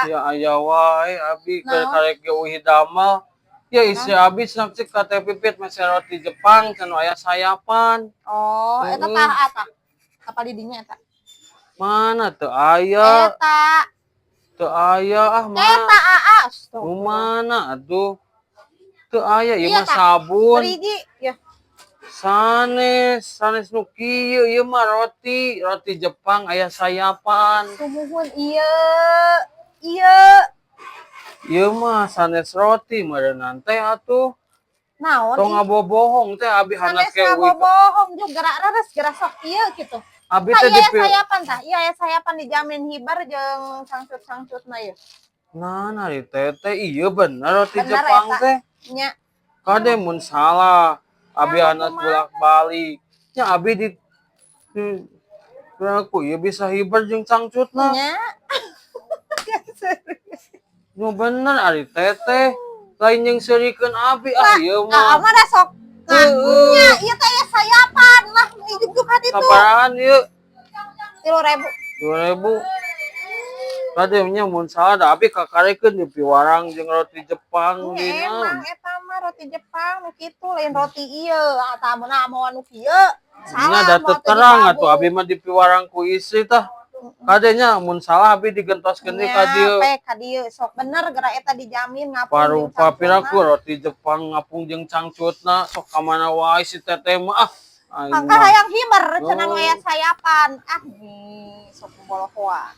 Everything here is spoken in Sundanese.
Ya aya wae abi keur Naon? Karek ge uih damel. Ya istri abi cenah cek ka Teh Pipit meser roti Jepang cenah aya sayapan. Oh, eta Heeh. tah eta. Apa di dinya eta? Mana teu aya? Eta. Teu aya ah mah. Eta aa. Nu mana atuh? Teu aya ieu Iya, mah tah. Sabun. Hiji ya. Sanes, sanes nu kieu ieu mah roti, roti Jepang aya sayapan. Sumuhun ieu. Ieu. Ieu mah sanes roti meureunan teh atuh. Naon? Tong Ih? Ngabobohong teh abi hanas Sanes ke uih. ngabobohong juga gerak reres gerak sok ieu gitu. Abi Tah teh ieu di sayapan tah. Ieu aya sayapan dijamin hibar jeung cangcut-cangcutna ieu. Nah, ari teteh ieu bener roti Bener Jepang eta. Teh. Nya. Kade mun salah. Abi Ya, hanas kumaha? Bolak-balik. Nya abi di aku ieu bisa hibar jeung cangcutna. Nya. Nu bener ari teteh. Lain jeung seurikeun abi ah ieu Ah, mah. Mah da sok. Nah, Heeh. nya ieu teh aya sayapan lah ijuk ka ditu. Sabarahan ieu? 3.000. 2000. Kade nya mun salah da abi kakarekeun di piwarang jeung roti Jepang Nya dina. Emang eta mah roti Jepang nu kitu lain roti ieu. Ah tah mun mau nu kieu. Nya Salah da moal teu teu terang dipabu. Atuh abi mah dipiwarang ku istri tah. Kade nya mun salah abi digentoskeun deui ka dieu. Nya pe ka dieu sok bener gerak eta dijamin ngapung jeung Parupa cangcutna. Piraku roti Jepang ngapung jeung cangcutna sok ka mana wae si teteh mah ah. Aing Mangka mah. hayang hiber cenah nu Oh. aya sayapan. Ah nih sok bolohoan.